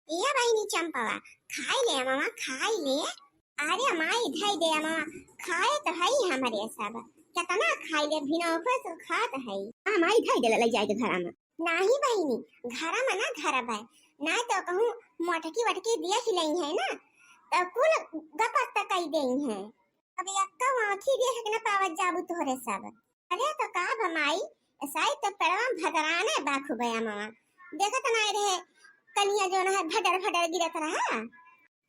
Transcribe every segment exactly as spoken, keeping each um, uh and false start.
ये बहिनी चंपवा, खाई ले अमवा, खाई ले। अरे माई, धई दे अमवा, खाए तो हई हमरे सब, केतना खाई ले, भिनौखो से खात हई। हाँ माई, धई दे, लई जाए के घरा में। नाही बहिनी, घरा में ना धरब है, ना तो कहूँ मोटकी वटकी देख लेई है ना, तो कुल गपत कई देई है। अब एक्का आँखी देख के न पावत जाबू तोहरे सब। अरे तो का बा माई, ऐसाई तो पेड़वा भदराने बा खूबे अमवा। देखत नाई रहे, कनिया जौन है भडर भडर गिरत रहा।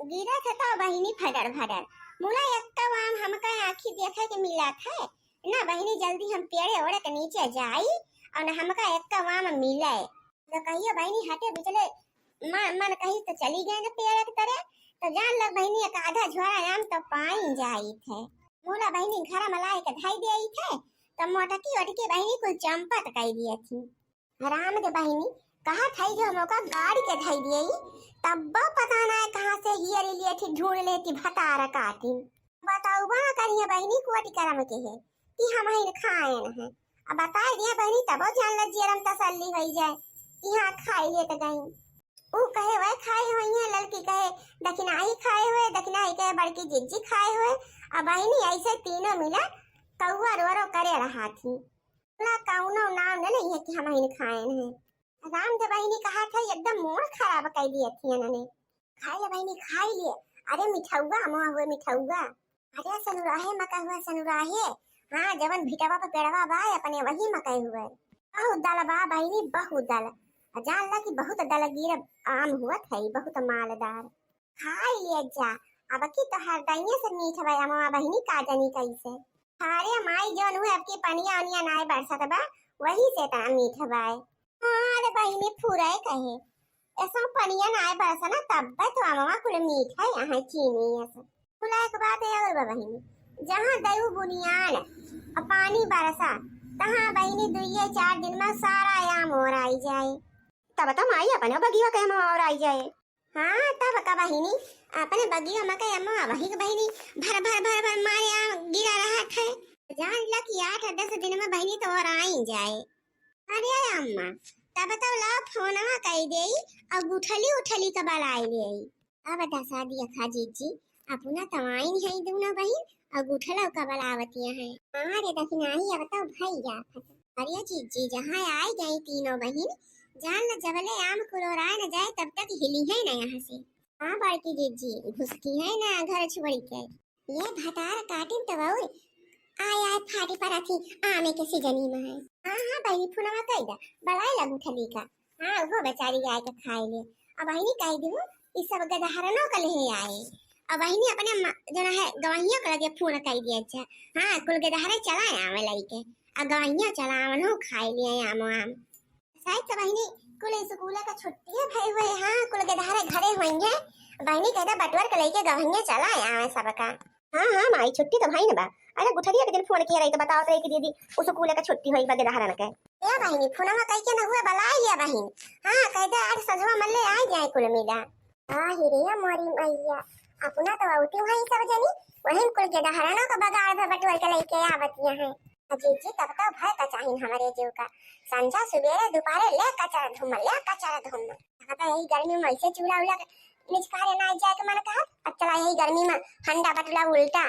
गिरत है तो बहिनी भडर भडर। मुला एक्का आम हमका आँखी देखे के मिलत है। ना बहिनी, जल्दी हम पेड़े ओड़े के नीचे जाई और न हमका एक्का आम मिले। तो कहियो बहिनी हटे बिचले मन, मन कही तो चली गए न पेड़ के तरे, तो जान लग बहिनी एक आधा झोरा आम तो पाई जाई थे। मोला बहिनी घर में लाई के धई दे थे, तो मोटकी ओटकी बहिनी कुल चंपत कई दिए थी। राम दे बहिनी कहा थई जो हम ओका गाड़ी के धई दिए, तब्बो पता ना कहाँ से हियरी लिए थी, ढूंढ लेती भतार काटिन। बताऊ बा करिए बहिनी कोटि करम के है कि हम ही खाए न है। अब बताई दिया बहिनी, तबो जान ल जियरम तसल्ली होई जाए कि हाँ, खाई लेत गई। ऊ कहे वह खाए होई है, ललकी कहे दखिनाही खाए हुए, दखिनाही कहे बड़की जिज्जी खाए हुए, अब बहिनी ऐसे तीनों मिला कौआ रो रो करे रहा थी। बोला कौनो नाम न नहीं है कि हम ही खाए न है। राम दे बहिनी कहा था एकदम मूड खराब कर दिए थी इन्होंने। खाई ले बहिनी, खाई ले। अरे मिठौआ, अमवा हुए मिठौआ। अरे सनुराहे मका हुआ सनुराहे। हाँ, जवन भिटवा पे पेड़वा बा, अपने वही मकई हुए। बहुत दल बा बहिनी, बहुत दल। आ जान ला कि बहुत दलगीर आम हुआ था, बहुत मालदार। खाई ले जा। अब की तो हरदइये से मीठ बा अमवा बहिनी, का जानी कैसे। अरे माई, जौन हुए अब की पनिया उनिया नाय बरसत बा, वही से इतना मीठ बा। हाँ रे बहिनी, फुराए कहे। ऐसा पनिया नाय बरसा ना, तब तो अमवा कुल मीठ है, यहाँ चीनी ऐसा। बोला एक बात है और बा बहिनी, जहाँ दयू बुनियान और पानी बरसा, तहाँ बहिनी दुइये चार दिन में सारा आम और आई जाए। तब तो माई अपने बगिया के अमवा और आई जाए। हाँ, तब का बहिनी, अपने बगिया में के अमवा वही के बहिनी भर भर भर भर मारे आम गिरा रहा थे। जान ला कि आठ दस दिन में बहिनी तो और आई जाए। अरे अम्मा, तब तो ला फोनवा कई देई और गुठली उठली का बलाई लेई। अब दसा दिया खा जीजी, अपना तवाइन है दोनों बहिन और गुठला का बलावतिया है। हाँ रे दखिनाही, अब तो भैया। अरे जीजी, जहाँ आई गई तीनों बहिन, जान ल जबले आम कुलोराए न जाए तब तक हिली है न यहाँ से। हाँ बड़की जीजी, घुसकी है ना घर छोड़ी के। ये भतार काटिन तब और आय आय फाटी परा थी आमे के सीजनी में है। हाँ हाँ बहिनी, फुनवा कई दा, बलाई लगू थली का। हाँ, वो बेचारी आय के खाए ले। अब बहिनी कह दी हूँ, ई सब गदहरनो का ले आए। अब बहिनी अपने म-, जना है गवाहियों के लगे फोन कई दिया। अच्छा, हाँ, कुल गदहरे चला आवे लइके। अब गवाहियों चला आवन हो, खाए लिए आमो आम। शायद तो बहिनी कुल स्कूल का छुट्टी है भई हुए, हाँ, कुल गदहरे घरे होइहैं। बहिनी कहता बटुअर के लइके गवाहियों चला आवे सबका। हाँ, हाँ, माई, छुट्टी तो भई न बा। अरे, गुठरिया के दिन फोन किया रही तो बतावत रही कि दीदी, स्कूल का छुट्टी होई बा गदहरन के। ए बहिनी, फोनवा कई के न हुए, बलाई लिया बहिन। हाँ, कह दे आज संझवा मल्ले आ जाए कुल मिला। आ ही रे मोरी मैया, अपना तो औती हुई सब जनी, वही कुल गदहरनों का बगाड़ भर बटुअर के लइके आवतिया हैं। अजी जी, तब तो भय का चाहिन हमरे जीव का। संझा सुबेरे दुपारे ले कचर धुम, ले कचर धुम। कहा तो यही गर्मी में ऐसे चूल्हा उल्हा निचकारे ना जाए के मन कहा, अब चला यही गर्मी में हंडा बटुला उल्टा।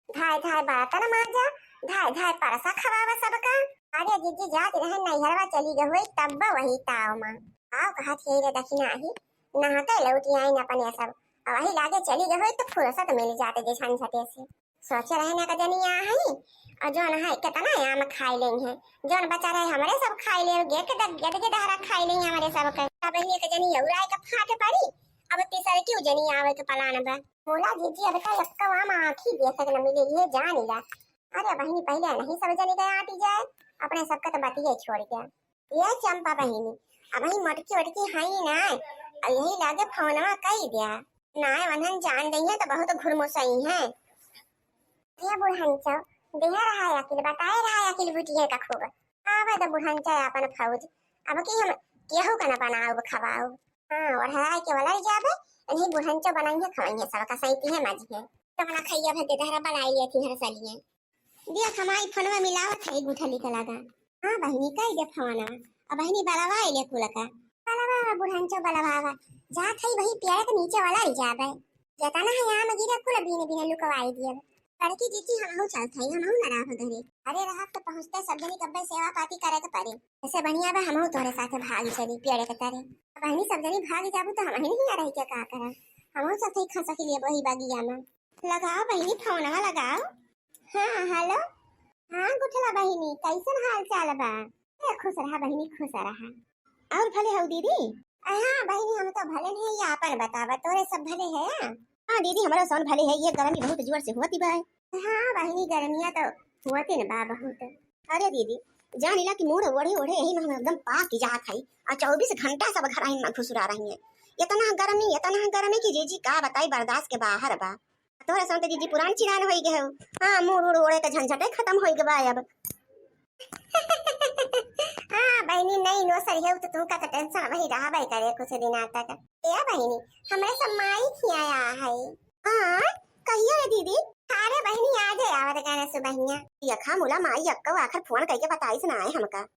धाय धाय बर्तन माजा, धाय धाय परसा खवावा सबका। अरे जीजी जात रहे नैहरवा चली गए हुए तब वही ताव माँ। आओ कहा थी रे दखिनाही, नहा के लौटी आई न अपने सब। अब वही लागे चली गए हुए तो फुर्सत मिल जाते जे झंझटे से। सोचे रहे ना का जनी आ हई, और जौन है कितना आम खाई लेई है, जौन बचा रहे हमरे सब खाई ले, गेट के दग-, गेट के दहरा खाई लेई हमरे सब के। अब ये के जनी और आए के फाट पड़ी, अब तीसर क्यों जनी आवे के पलान बा। बोला जीजी, अब का एक्का आम आँखी देखे के न मिले, ये जान ला। अरे बहिनी, पहले नहीं सब जनी के आटी जाए, अपने सबके तो बतिये छोड़ के। ये चंपा बहिनी, अब ही मोटकी ओटकी हई ना, अब यही लागे फोनवा कई द्या। ना वनन जान दई है तो बहुत घुरमुसई है। ये बुढ़ंचो, देह रहा अकिल, बताए रहा अकिल बुटिया का खूब। आवे तो बुढ़ंचो अपन फौज, अब की हम केहू का न बनाओ खवाओ। हाँ, ओढ़ाए के वाला जाबे, इन्हीं बुढ़ंचो बनाइए खवाइए, सबका सैती है मजी है। तो ना खैया भर के दहरा बनाई लिया थी हर सालिए। देख हमारी फोनवा मिलावत है गुठली का लगा। हाँ बहिनी, कई दे फोनवा। अब बहिनी बलवा ले कुल का। बलवा बुढ़ंचो बलवावा। जात हई वही पेड़ के नीचे वाला रह जाबे। जतना है आम गिरे कुल बीने बीने लुकवाई दियब। बड़की जीजी हमहू चलत हई, हमहू ना रहब घरे। अरे रहब तो पहुँचते सब जनी कब्बे सेवा पाती करे के पड़े। ऐसे बढ़िया बा हमहू तोहरे साथे भाग चली पेड़ के तरे। अब हमनी सब जनी भाग जाबू तो हमही नहीं रह के का करब? हमहू सब थई खसक लिए वही बगिया में। लगाओ बहिनी फोनवा लगाओ। हाँ हेलो। हाँ गुठला बहिनी, कैसन हाल चाल बा? ए, खुश रहा बहिनी, खुश रहा। और भले हऊ दीदी? अ, हाँ बहिनी, हम तो भले हैं, ये आपन बतावा, तोरे सब भले है? हाँ दीदी, हमारा सब भले है, ये गर्मी बहुत जोर से होती बा। हाँ बहिनी, गर्मिया तो होती न बा बहुत। अरे दीदी, जान ला कि मूड़ ओढ़े ओढ़े यही में हम एकदम पाक जात हई, और चउबीस घंटा सब घर में घुसुरा रही हैं। इतना गर्मी, इतना गर्मी कि जीजी का बताई, बर्दाश्त के बाहर बा। तोहरे संग त जीजी पुरान चिरान होई गए हो। हाँ, मूड़ उड़ ओढ़े के झंझटे खत्म होई गए बा अब। हाँ बहिनी, नई नौसर है तो तुमका तो टेंशन वही रहबे करे कुछ दिना तक। ए बहिनी, हमरे सब माई खियाया है। हाँ, कहियो रे दीदी। अरे बहिनी, आ जाए आवत गाना सुबहिया। यखा मुला माई अक्का आखिर फोन करके बताइस ना है हमका।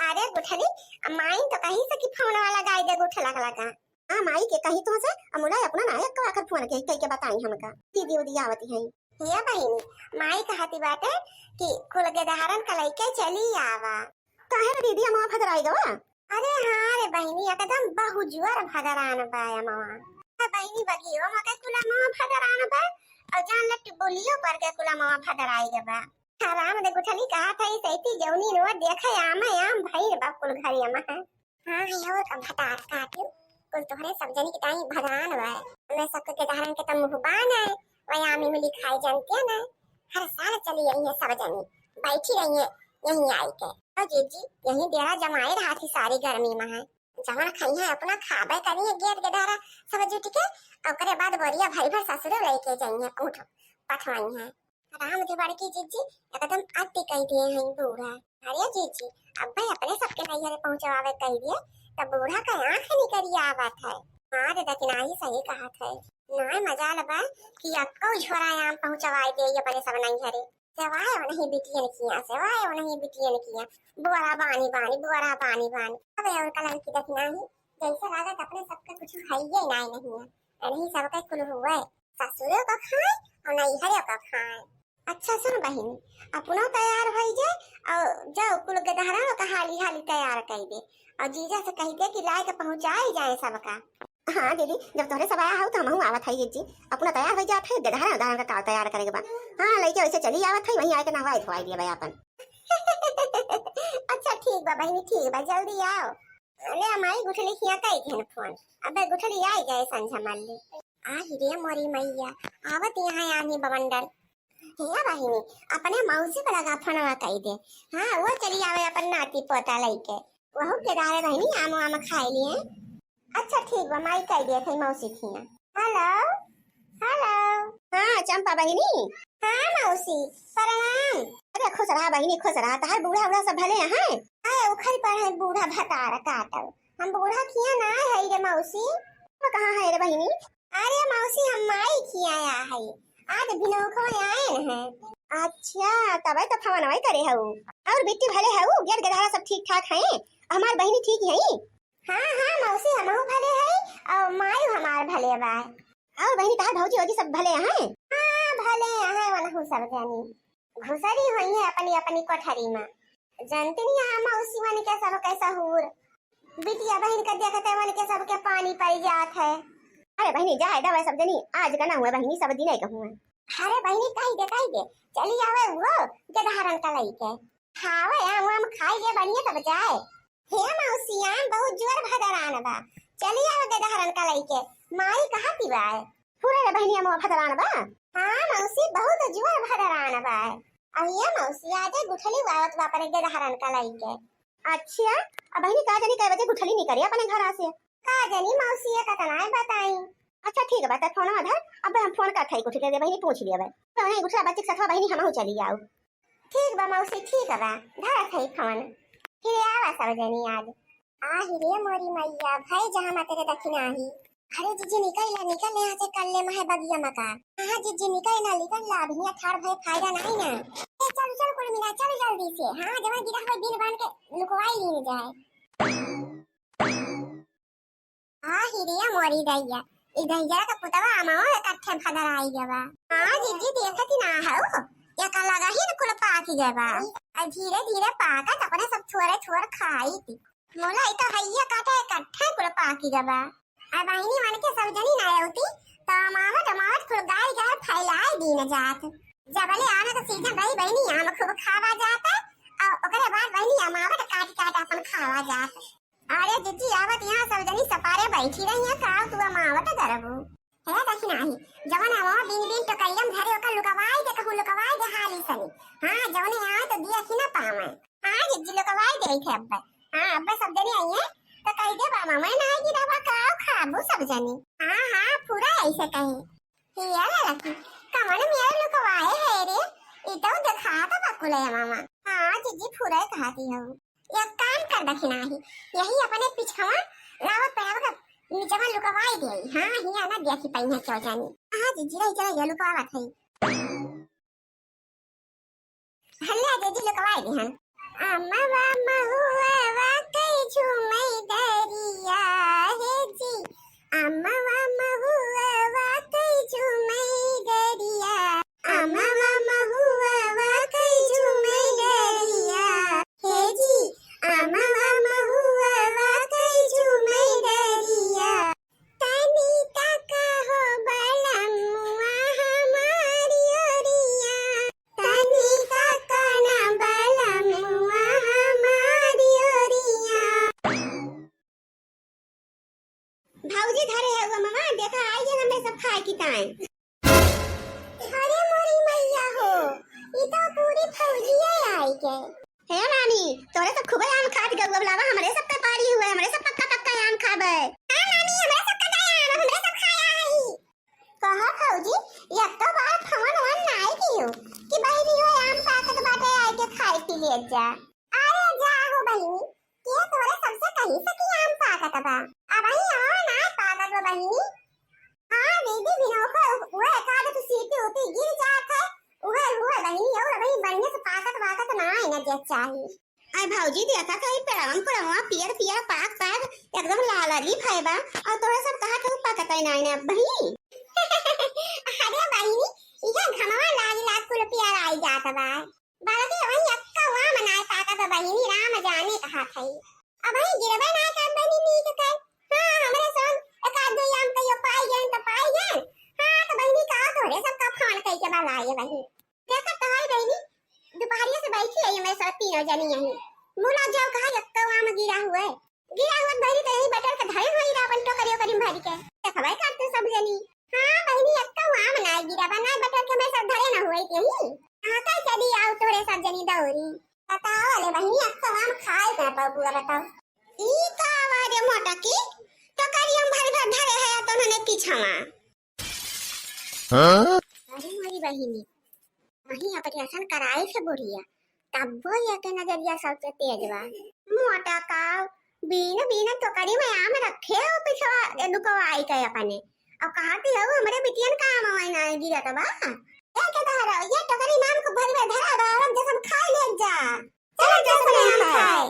अरे गुठली, माई तो कहीं से कि फोन वाला गाय दे गुठला लगा। हाँ माई के कहीं तो से, अमुला अपना ना एक आखिर फोन के कह के बताई हमका। दीदी उदी आवती है। हे बहिनी, माई कहती बाटे कि कुल गेदहरन का लइके चली आवा। काहे रे दीदी, अमुआ फदराई गवा? अरे हाँ रे बहिनी, एकदम बहु जुअर भदरान बा अमुआ। हाँ बहिनी, बगियो में के कुल अमुआ भदरान बा, और जान ले टिबुलियो पर के कुल अमुआ भदराई गवा। हराम दे गुठली कहा था, इस ऐती जौनी नो देखे आम है, आम भइल बा कुल घरे में। हाँ, है और का भतार काटियो, कुल तोहरे सब जनी के ताई भगवान बा। मैं सबके गेदहरन के त मुँह बान है, वह आमी मिली खाए जानते हैं ना। हर साल चली आई है सब जनी, बैठी रही है यहीं आई के। और जीजी, यहीं डेरा जमाए रहा थी सारी गर्मी में है। जवन खाई है अपना खाबे करी है गेट गेदहरा सब जुट के, ओकरे बाद बोरिया भरी भर ससुरे लेके जाई है, पहुँच पठवाई है। राम जी बड़की जीजी एकदम अति कह दिए हैं बूढ़ा। अरे जीजी, अब भाई अपने सबके नैहरे पहुँचवावे कह दिए, तब बूढ़ा का आँख निकरी आवत है। हाँ रे दकिनाही सही कहत है। नाय मजाल बा कि अक्को झोरा आम पहुँचवाए दे अपने सब नैहरे। सेवाए उन्हीं बिटियन किया, सेवाए उन्हीं बिटियन किया। बोरा बानी बानी, बोरा बानी बानी। अबे और कलंकी दकिनाही, जैसे लागत अपने सबके कुछ खाइए नाय नहीं है। नहीं सबके कुल हुए। ससुरो का खाए और नैहरो का खाए। अच्छा सुन बहिनी, अपनो तैयार होई जाए और जाओ कुल गेदहरा का हाली हाली तैयार कर दे और जीजा से कह दे कि लाए के पहुँचाई जाए सबका। हाँ दीदी, जब तोहरे सब आया हो तो हमहू आवत है जीजी। अपना तैयार हो जात है, गेदहरा उदहरा का, का तैयार करे के बा। हाँ लइके वैसे चली आवत है, वहीं आके नहवाई धोवाई दिया भाई अपन। अच्छा ठीक बा बहिनी, ठीक बा, जल्दी आओ। ले माई गुठली किया कई घन फोन, अबे गुठली आई जाए संझा मल्ली। आही रे मोरी मैया, आवत यहाँ आनी बवंडर। हे बहिनी, अपने मौसी को लगा फोनवा कई दे। हाँ, वो चली आवे अपन नाती पोता लइके। वहू के दारे बहिनी आम आम खाए लिए। अच्छा ठीक बा, माई कई दे थे मौसी खिया। हेलो, हेलो। हाँ चंपा बहिनी। हाँ मौसी, प्रणाम। अरे खुश रहा बहिनी, खुश रहा। तहार बूढ़ा, बूढ़ा सब भले हैं? अरे उखड़ पर है बूढ़ा भतार काटल। हम बूढ़ा खिया ना है रे मौसी। तो कहाँ है रे बहिनी? अरे मौसी, हम माई खिया आया है। आज भिनौखवा आए हैं। अच्छा, तबे तो फोन वही करे हऊ। और बिट्टी भले हऊ, गेट गेदहरा सब ठीक ठाक हैं? हमार बहिनी ठीक है? हाँ, हाँ मौसी, हमहू भले है और माई हमार भले बा। और बहिनी, तहार भौजी वौजी सब भले हैं? हाँ, भले हैं, वनहू सब जानी। घुसरी हुई है अपनी अपनी कोठरी में। जनतनी यहाँ मौसी वन के सब कैसा हूर। बिटिया बहिन के देखते वन के सबके पानी पड़ जात है। अरे बहिनी, जाए दवा सब जनी, आज का ना हुआ बहिनी, सब दिने के हुआ। अरे बहिनी, कही दे, कही दे, चली आवे वो गेदहरन का लइके। खावे आम आम खाई जे बढ़िया तब जाए। हे मौसी, आम बहुत जोर भदरान बा, चली आवे गेदहरन का लइके। माई कहाँ तिवाए? पूरे रे बहिनी, आम भदरान बा। हाँ मौसी, बहुत जोर भदरान बा। अब ये मौसी, आजे गुठली आवत बा अपने गेदहरन का लइके। अच्छा, अब बहिनी का जानी कै बजे गुठली निकली अपने घरा से? का जानी मौसी, ये कतना है बताई। अच्छा ठीक बा, त फोनवा धर, अब हम फोन करत हई गुठली दे बहिनी, पूछ लिया बे। तो नहीं गुठला बच्ची के सथवा बहिनी हमहू चली आऊ। ठीक बा मौसी, ठीक बा, धरत हई फोन, फिर आवा सब जनी आज। आही रे मोरी मैया, भाई जहाँ मत रे दखिनाही। अरे जीजी निकल ला, निकल ला यहाँ से, कल ले महे बगिया मका। हाँ जीजी निकल ला, निकल ला, अब हियाँ ठाड़ भय फायदा नहीं ना। ए, चल चल कुल मिला, चल जल्दी से। हाँ जवन गिरा हुआ बिल बांध के लुकवाई लीन जाए। आ हिरिया मोरी दैया, ई दहिजरा के पुतवा अमावा के कट्ठे भदर आई गवा। हाँ जिज्जी, देखत ही ना हऊ, एका लगा ही न कुल पाकी गवा। आ धीरे धीरे पाकत अपने सब थोरे थोर खाई थी। मोला ई तो हइया काटे कट्ठे कुल पाकी गवा। आ बहिनी मन के सब जनी ना अउती, तो अमावट अमावट कुल गाय गाय फैलाए दीन जात। जबले आम के सीजन रही बहिनी, आम खूब खावा जात, और ओकरे बाद बहिनी अमावट काट काट अपन खावा जात। अरे जिज्जी, आवत यहाँ सब जनी सपारे बैठी रही है, का तू अमावट करबू? हे देखी नाही, जवन अमावा बिन बिन टोकरिया में धरे ओकर लुकवाई दे, कहूँ लुकवाई दे हाली सनी। हाँ, जवने आवे तो दिया कि ना पावे। हाँ जिज्जी, लुकवाई दे थे अब्बे। हाँ, अब्बे सब जनी आई है, तो कह दे बा मामा ना आएगी रवा का खाबू सब जनी। हाँ, हाँ, पूरा ऐसे कही। हिया लड़की, कमन मेरे लुकवाए है रे, ई तो देखा तो बकुले मामा। हाँ जिज्जी, पूरा कहती हूँ। एक काम कर दखिनाही, यही अपने पिछवा लावा पेड़वा के नीचवा लुकवाई दे। हाँ, हिया ना देखी पइहे केहू जानी। हाँ जिज्जी, रही चला, ये लुकवावत है। हल्ले आ जिज्जी, लुकवाई दे हन। अमवा महुआ कई झूमई दरिया हे जी, अमवा महुआ कई झूमई दरिया, अमवा महुआ कई झूमई दरिया हे जी, अमवा महुआ कई झूमई दरिया। तनी तका हो बलमुआ हमारी ओरिया, तनी तका ना बलमुआ हमारी ओरिया। भौजी धरे है वो मामा, देखा आई है हमरे सब खाए की ताई। अरे मोरी मैया हो, ई तो पूरी फौजिए आई के। हे नानी, तोरे सब खूबे आम खात गऊ, अब लावा हमरे सब के पारी हुए, हमरे सब पक्का पक्का आम खाबे। हाँ नानी, हमरे सब का आम, हमरे सब खाया है। कहा भौजी, एक तो बार फोन वोन नाई कियो कि बहिनी हो आम पाकत बाटे, आए के खाए पी ले जा। अरे जा हो बहिनी, के तोरे सबसे कहीं से कि आम पाकत बा? अब ही आम ना पाकत बा बहिनी। हाँ दीदी, बिनोखो उहे एकाध तो सीटी उटी गिर जात है, उहे, उहे बहिनी, और अबही बढ़िया से पाकत वाकत ना है ना जे चाही। आई भौजी, देखा कहीं पेड़वन पुड़वा पियर पियर पाक पाक एकदम लाल लाली भय बा, और तोरा सब कहा केहू पाकत है ना, ना बहिनी। अरे बहिनी, इहे घमवा लाल लाल कुल पियर आई जात बा। बल्कि वही अक्का वहाँ मनाए पाकत बहिनी, राम जाने कहा थई। अब वही गिरबे ना कर बहिनी नीक कर। हाँ, हमरे सोन एक आध दो आम कहियो पाई गए तो पाई गए। हाँ, तो बहिनी का तोरे सब का फोन कई के बलाए बहिनी। देखत तो है बहिनी, दोपहरिया से बैठी है मैं सब तीनों जनी यहीं। मुला जाओ कहा अक्का वहाँ में गिरा हुआ है। गिरा हुआ बहिनी तो यही बटर के धरे हुई रावण टोकरी ओकरी में भर के। देखबै कर तू सब जनी। हाँ बहिनी, अक्का वहाँ में ना गिरा बा, ना बटर के मैं सब धरे ना हुए यहीं। हाँ, कई चली आओ तोरे सब जनी दौरी। बताओ वाले बहिनी, अक्का वहाँ में खाए ना पाओ पूरा, बताओ। ई का आवाज है मोटा की? टोकरिया में भर भर धरे है तो उन्होंने पीछावा। हाँ? अरे मोरी बहिनी, वहीं अपने असन कराई से बुढ़िया, तब्बो ये के नजरिया सबसे तेज बा। मोटा काव, बीन बीन टोकरी में आम रखे हो पिछवा ए लुकवाई के अपने। अब कहा थी हो हमरे बिटियन का आम वाई ना गिरत बा। ए के धरा, ये टोकरी में आम को भरी में धरा बा, और जैसन खाई ले जा। चल जैसन आम खाए।